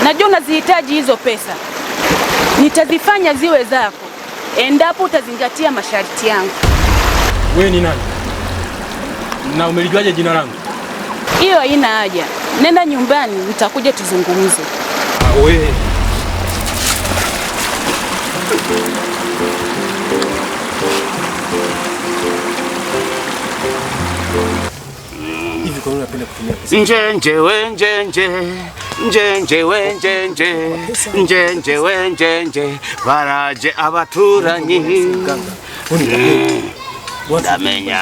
Najua unazihitaji hizo pesa, nitazifanya ziwe zako endapo utazingatia masharti yangu. Wewe ni nani? Na umelijuaje jina langu? Hiyo haina haja, nenda nyumbani, nitakuja tuzungumze. Wewe hivi kwa nini unapenda kutumia pesa? Njenje wenjenje njenje wenjenje njenje wenjenje baraje abaturanyi. Mganga. Wewe ni tapeli. Watu Ndamenya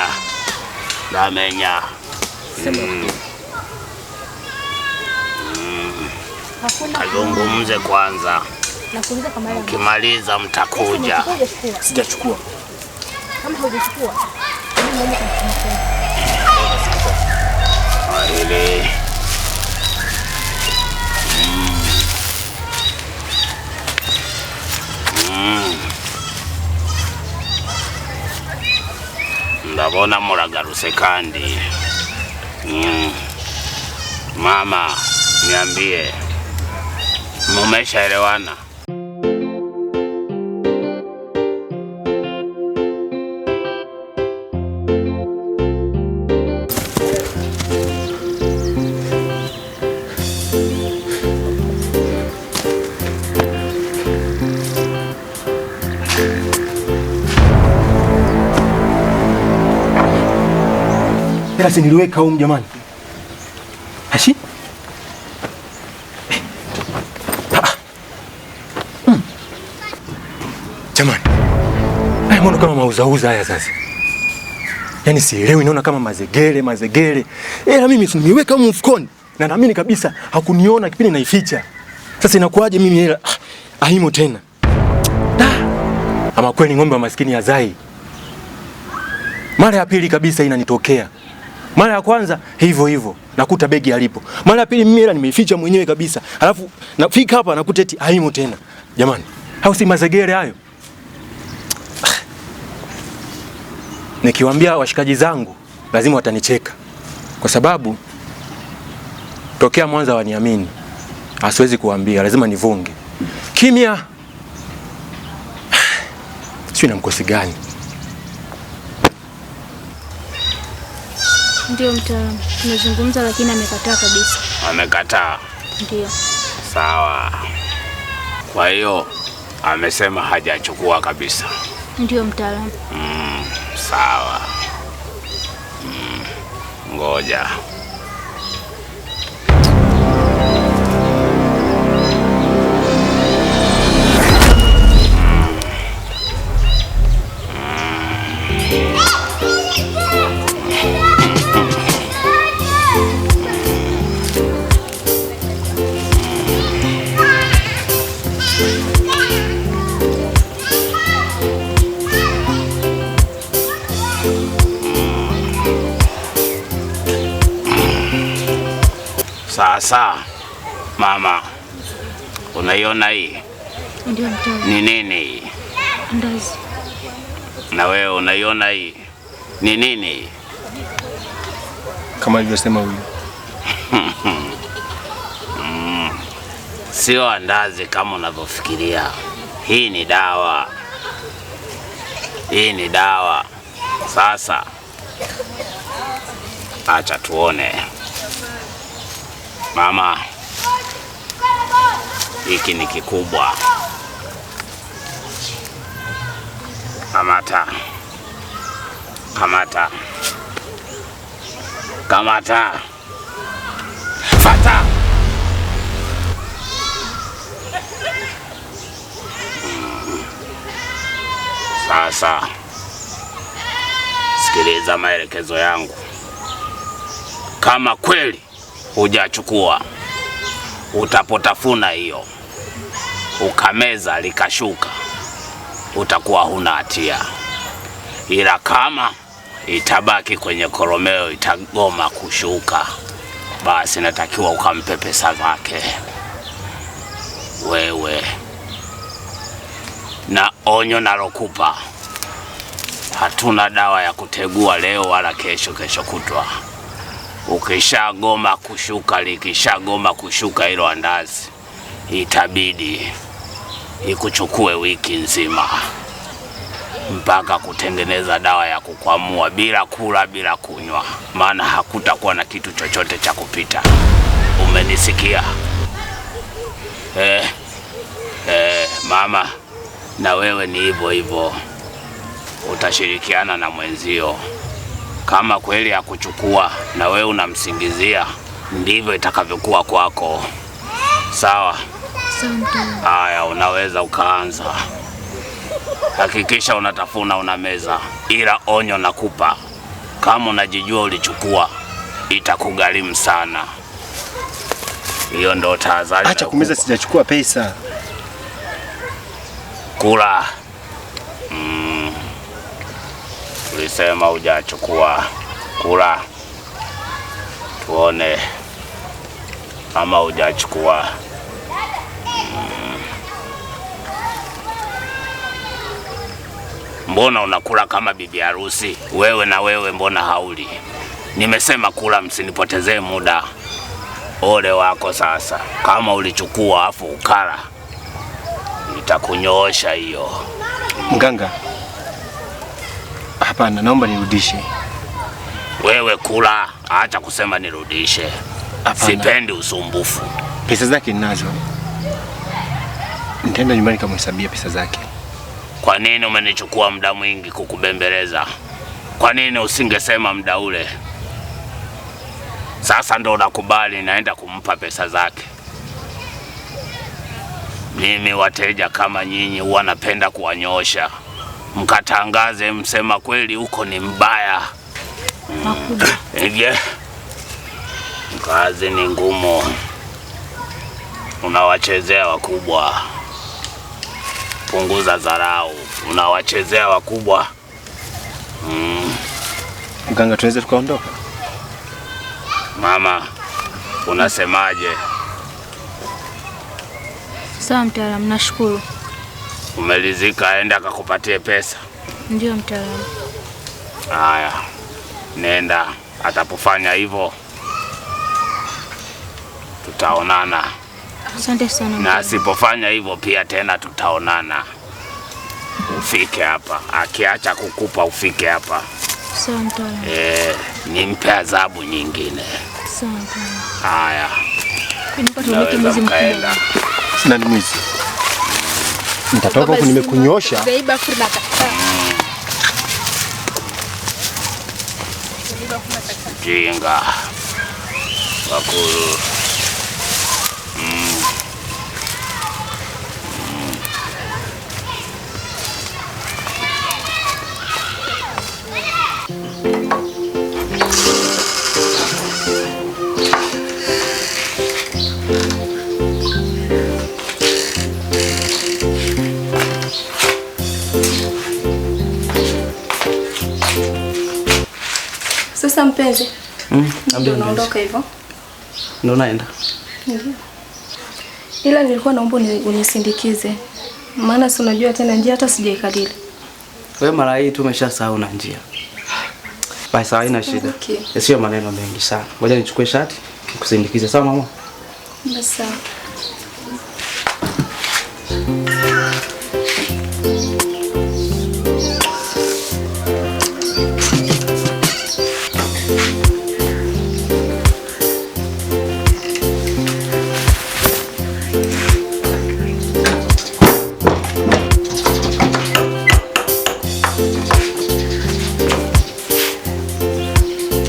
ndamenya. Kazungumze kwanza, Nakuuliza kwa mara ukimaliza mtakuja. hujachukua. sijachukua. Kama hujachukua, mimi naomba Ile Ndabona muragarutse kandi. Mm. Mama, niambie, mumeshaelewana? Hela si niliweka humu jamani. Ashi? Ah. Mm. Jamani. Haya mbona kama mauzauza haya sasa? Yaani sielewi, naona kama mazegele mazegele. Hela mimi si nimeiweka humu mfukoni na naamini kabisa hakuniona kipindi naificha. Sasa inakuwaje mimi hela haimo tena? Da. Ama kweli ng'ombe wa maskini hazai. Mara ya pili kabisa inanitokea. Mara ya kwanza hivyo hivyo nakuta begi alipo. Mara ya pili mimi hela nimeificha mwenyewe kabisa. Alafu nafika hapa nakuta eti haimo tena. Jamani, hao si mazegere hayo? Nikiwaambia washikaji zangu lazima watanicheka. Kwa sababu tokea Mwanza waniamini. Asiwezi kuambia, lazima nivunge. Kimya. Sio na mkosi gani? Ndio mtaalamu, tumezungumza lakini amekataa kabisa. Amekataa. Ndio. Sawa. Kwa hiyo amesema hajachukua kabisa. Ndio mtaalamu. Sawa. Mm. Ngoja. Sasa mama, unaiona hii Ndio mtaalamu. ni nini hii? Andazi. Na wewe unaiona hii ni nini hii? Kama alivyosema huyu. Sio andazi kama unavyofikiria. Hii ni dawa, hii ni dawa. Sasa acha tuone. Mama, hiki ni kikubwa. Kamata, kamata, kamata, fata. Sasa sikiliza maelekezo yangu. Kama kweli hujachukua, utapotafuna hiyo ukameza likashuka, utakuwa huna hatia, ila kama itabaki kwenye koromeo itagoma kushuka, basi natakiwa ukampe pesa zake wewe. Na onyo nalokupa, hatuna dawa ya kutegua leo wala kesho, kesho kutwa. Ukishagoma kushuka, likishagoma kushuka hilo andazi, Itabidi ikuchukue wiki nzima mpaka kutengeneza dawa ya kukwamua bila kula bila kunywa, maana hakutakuwa na kitu chochote cha kupita. Umenisikia? Mama, na wewe ni hivyo hivyo, utashirikiana na mwenzio. Kama kweli hakuchukua na wewe unamsingizia, ndivyo itakavyokuwa kwako. Sawa? Sawa mtaalamu. Haya, unaweza ukaanza. Hakikisha unatafuna unameza, ila onyo nakupa, kama unajijua ulichukua, itakugharimu sana. Hiyo ndo tahadhari. Acha kumeza, sijachukua pesa. Kula. Ulisema hujachukua. Kula tuone kama hujachukua. Mbona unakula kama bibi harusi? Wewe na wewe mbona hauli? Nimesema kula, msinipotezee muda. Ole wako sasa, kama ulichukua afu ukala, itakunyoosha hiyo. Mganga, hapana, naomba nirudishe. Wewe kula, acha kusema nirudishe. Hapana. Sipendi usumbufu. Pesa zake ninazo, nitaenda nyumbani kamhesabia pesa zake. Kwa nini umenichukua muda mwingi kukubembeleza? Kwa nini usingesema muda ule? Sasa ndo nakubali naenda kumpa pesa zake. Mimi wateja kama nyinyi huwa napenda kuwanyoosha. Mkatangaze msema kweli huko ni mbaya. Makubwa. Kazi ni ngumu. Unawachezea wakubwa. Punguza dharau. Unawachezea wakubwa. Mganga, tunaweza tukaondoka? Mama, unasemaje? Sawa mtaalamu, nashukuru. Umelizika? Aenda akakupatie pesa? Ndio mtaalamu. Haya, nenda. Atapofanya hivyo tutaonana. Asante sana Na mtaalamu. asipofanya hivyo pia tena tutaonana. Ufike hapa. Akiacha kukupa ufike hapa. Sawa mtaalamu. Nimpe adhabu nyingine. Sawa mtaalamu. Haya. Tuweke mwizi mkubwa. Sina ni mwizi. Nitatoka huku nimekunyosha. Jinga. Wakulu. Sasa mpenzi, ndio unaondoka hivyo? Ndio naenda. Ndio. Ila nilikuwa naomba unisindikize. Maana si unajua tena njia hata sijaikadili. Wewe mara hii tu umeshasahau na njia. Basi sawa, haina shida. Okay. Sio maneno mengi sana. Ngoja nichukue shati nikusindikize, sawa mama? Basi sawa.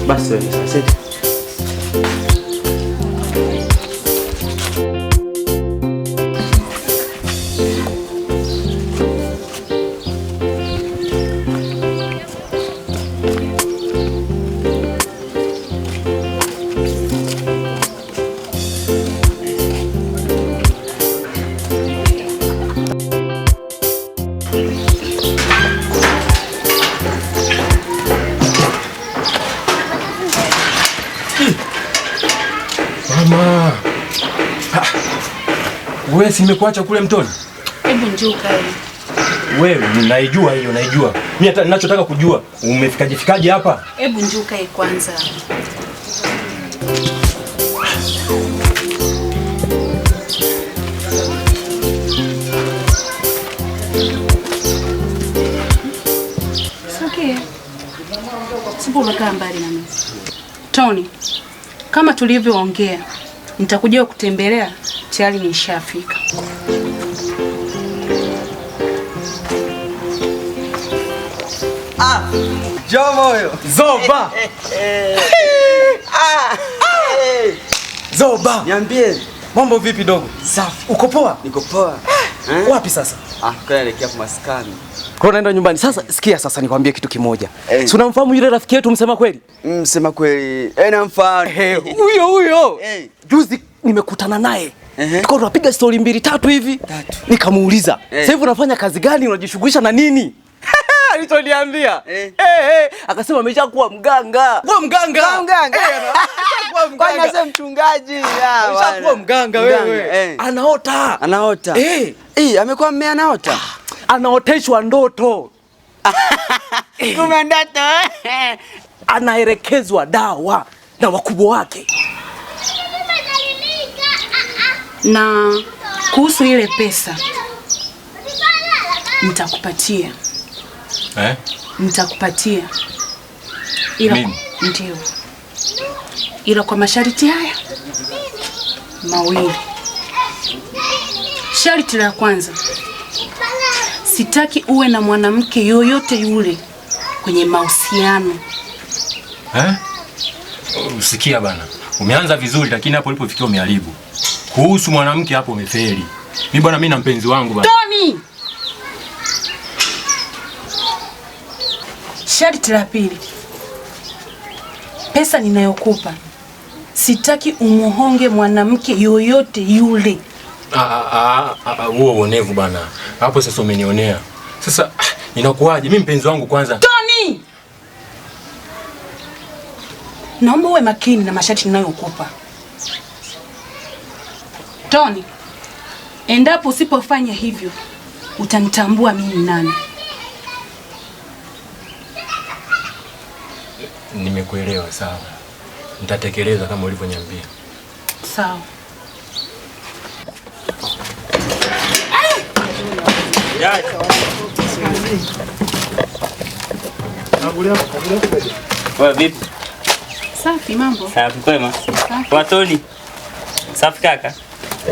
Basi wewe sasa. Mama. Wewe si nimekuacha kule mtoni? Hebu njoo kae. Wewe naijua hiyo, naijua. Mimi hata ninachotaka kujua umefikaje fikaje hapa? Hebu njoo kae kwanza. Sipo umekaa mbali na mimi. Tony, kama tulivyoongea, nitakuja kutembelea, tayari nishafika. Ah, Jomo Zoba. Ah. Zoba. Niambie. Mambo vipi dogo? Safi. Uko poa? Niko poa. Wapi sasa? Ah, kwa naelekea kwa maskani. Kwa unaenda nyumbani. Sasa sikia sasa nikwambie kitu kimoja. Si unamfahamu yule rafiki yetu msema kweli? Msema kweli. Namfahamu. Huyo huyo. Juzi nimekutana naye. Tulikuwa tunapiga story mbili tatu hivi. Nikamuuliza, "Sasa hivi unafanya kazi gani? Unajishughulisha na nini?" Alichoniambia. Akasema ameshakuwa mganga. Kuwa mganga. Mganga. Ameshakuwa mganga. Kwani nasema mchungaji? Ameshakuwa mganga wewe. Anaota. Anaota. Amekuwa mmea anaota. Anaoteshwa ndoto. Kumbe ndoto. Anaelekezwa dawa na wakubwa wake. Na kuhusu ile pesa nitakupatia. Nitakupatia. Ila ndio. Ila kwa masharti haya mawili. Sharti la kwanza, sitaki uwe na mwanamke yoyote yule kwenye mahusiano. Usikia bana. Umeanza vizuri lakini hapo ulipofikia umeharibu. Kuhusu mwanamke hapo umefeli. Mimi bwana, mimi na mpenzi wangu bana. Tony! Sharti la pili, pesa ninayokupa sitaki umuhonge mwanamke yoyote yule. Huo uonevu bana. Hapo sasa umenionea. Sasa inakuwaje? Mimi mpenzi wangu kwanza. Tony! Naomba uwe makini na masharti ninayokupa. Tony, endapo usipofanya hivyo utanitambua mimi nani. Nimekuelewa sawa. Nitatekeleza kama ulivyoniambia. Sawa. Wewe vipi? Safi mambo. Safi kwema. Watoni. Safi kaka.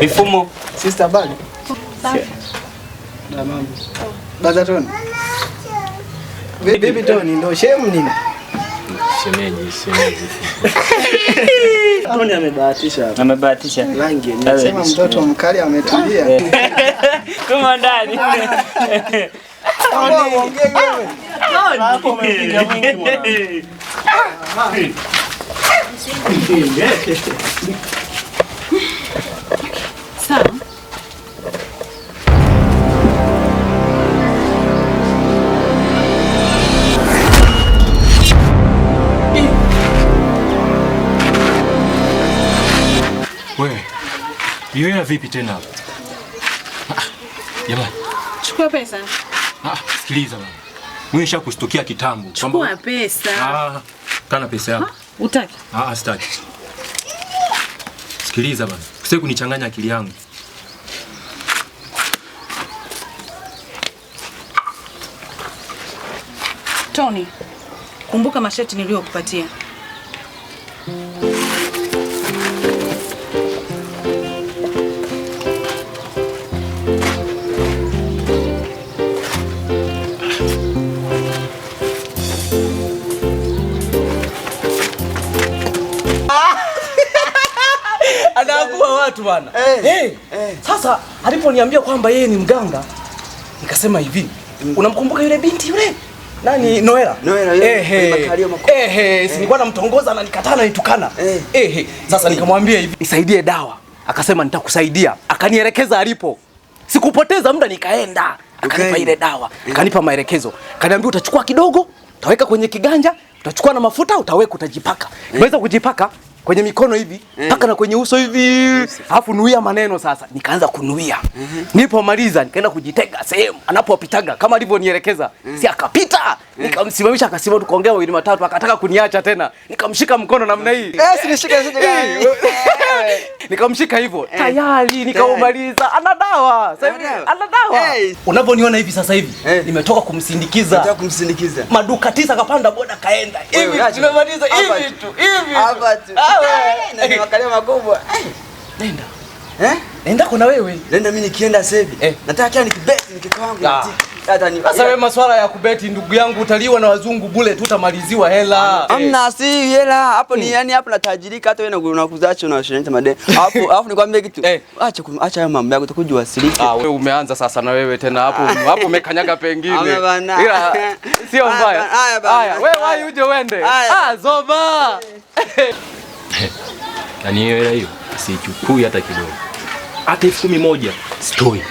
Mifumo. Sister bali. Safi. Na mambo. Baza Tony. Vipi Tony ndio shemu nini? Shemeji, shemeji. Tony amebahatisha hapa. Amebahatisha. Rangi yenyewe. Sema mtoto mkali ametulia. Kama ndani. Tony ongea wewe. Hapo umepiga mwingi mwanangu. Sawa. Wewe, hiyo ya vipi tena hapo? Jamani. Chukua pesa. Sikiliza bwana. Mimi nishakustukia kitambo. Chukua pesa. Kana pesa yako. Utaki? Sitaki. Sikiliza bwana. Usitaki kunichanganya akili yangu. Tony, kumbuka masharti niliyokupatia. Anakuwa watu bwana. Sasa aliponiambia kwamba yeye ni mganga, nikasema hivi, unamkumbuka yule binti yule? Nani? Noela. Noela yule. Si nilikuwa namtongoza na nikataa na nitukana. Sasa nikamwambia hivi, nisaidie dawa. Akasema nitakusaidia. Akanielekeza alipo. Sikupoteza muda nikaenda. Akanipa ile dawa. Akanipa maelekezo. Akaniambia utachukua kidogo, utaweka kwenye kiganja, utachukua na mafuta, utaweka utajipaka. Unaweza kujipaka, Kwenye mikono hivi, paka na kwenye uso hivi. Alafu nuia maneno sasa. Nikaanza kunuia. Nilipomaliza nikaenda kujitega sehemu anapopitaga kama alivyonielekeza. Si akapita. Nikamsimamisha akasimama tukaongea mawili matatu akataka kuniacha tena. Nikamshika mkono namna hii. Sinishike sije. Nikamshika hivyo. Tayari nikaumaliza. Ana dawa. Sasa hivi ana dawa. Unavoniona hivi sasa hivi nimetoka kumsindikiza. Nimetoka kumsindikiza. Maduka 9 kapanda boda kaenda. Hivi tumemaliza hivi tu. Hivi. Hapa tu. Na ni makalio makubwa. Nenda. Nenda kuna wewe. Nenda mimi nikienda sasa hivi. Nataka kila nikibeti nikitoa wangu natiki. Sasa wewe masuala ya kubeti ndugu yangu utaliwa na wazungu bure tu utamaliziwa hela. Hamna si hela hapo ni yani hapo natajirika hata wewe unakuzacho na ushirika madeni. Alafu alafu nikwambie kitu. Acha acha hayo mambo yako utakuja uwasilike. Ah, wewe umeanza sasa na wewe tena hapo hapo umekanyaga pengine. Ila sio mbaya. Haya, wewe wahi uje uende. Ah, zoba. Yaani hiyo hela hiyo sichukui hata kidogo. Hata 10,000 sitoi.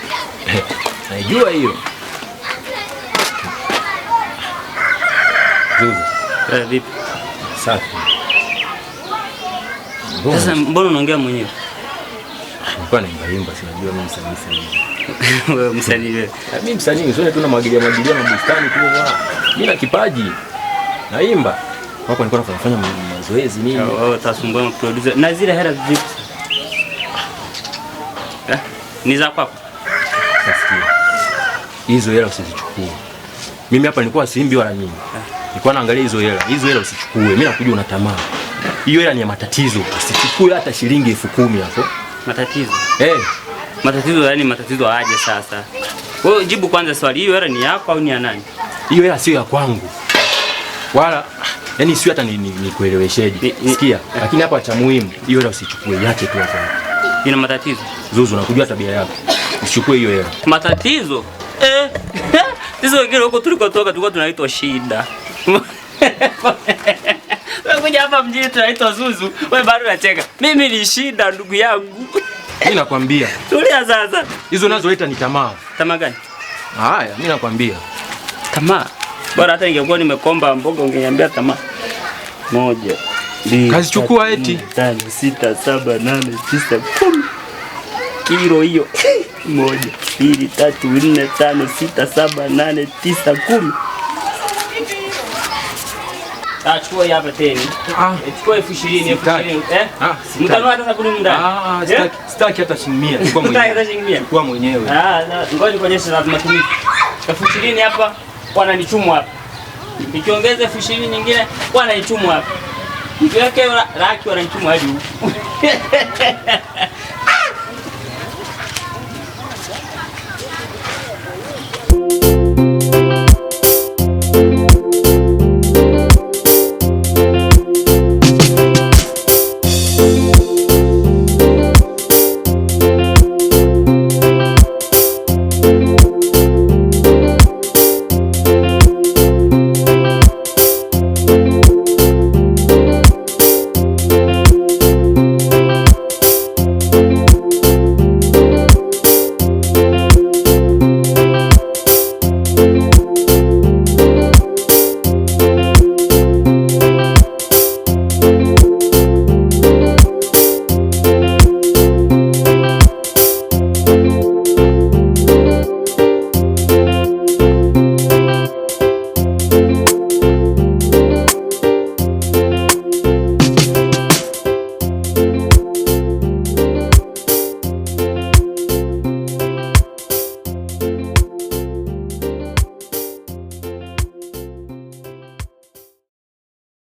Najua hiyo. Zuzu. Vipi? Safi. Sasa mbona unaongea mwenyewe? Nilikuwa naimba si unajua mimi msanii. Wewe msanii wewe. Mimi msanii, sio tu namwagilia mwagilia mabustani tu bwana. Mimi na kipaji. Naimba. Hapo nilikuwa nafanya mazoezi nini. Wewe utasumbua producer. Na zile hela vipi? Ni za kwako. Sasa hizo hela usizichukue. Mimi hapa nilikuwa siimbi wala nini. Nilikuwa naangalia hizo hela. Hizo hela usichukue. Mimi nakujua una tamaa. Hiyo hela ni ya matatizo. Usichukue hata shilingi 10,000 hapo. Matatizo. Matatizo yani matatizo aje sasa? Wewe jibu kwanza swali, hiyo hela ni yako au ni ya nani? Hiyo hela sio ya kwangu. Wala yani sio hata nikuelewesheje. Sikia, lakini hapa cha muhimu, hiyo hela usichukue, iache tu hapo. Ina matatizo. Zuzu, nakujua tabia yako. Usichukue hiyo hela. Matatizo? Sisi wengine huko tulikotoka tulikuwa tunaitwa shida. Wewe kuja hapa mjini tunaitwa Zuzu, wewe bado unacheka. Mimi ni shida ndugu yangu. Mimi nakwambia. Tulia sasa. Hizo nazoleta ni tamaa. Tamaa gani? Haya, mimi nakwambia. Tamaa. Bora hata ningekuwa nimekomba mboga ungeniambia tamaa. 1 2 Kazichukua eti 5 6 7 8 9 10. Kilo hiyo. 1 2 3 4 5 6 7 8 9 10. Chukua hii hapa tena. Chukua 20,000, 20,000. Mtanua hata sabuni ndani. Sitaki hata shilingi 100. Chukua mwenyewe. Hata shilingi 100. Chukua mwenyewe. Ngoja nikuonyeshe za matumizi. 20,000 hapa wananichumu hapa. Nikiongeza 20,000 nyingine wananichumu hapa. Nikiweke laki wananichumu hadi huku.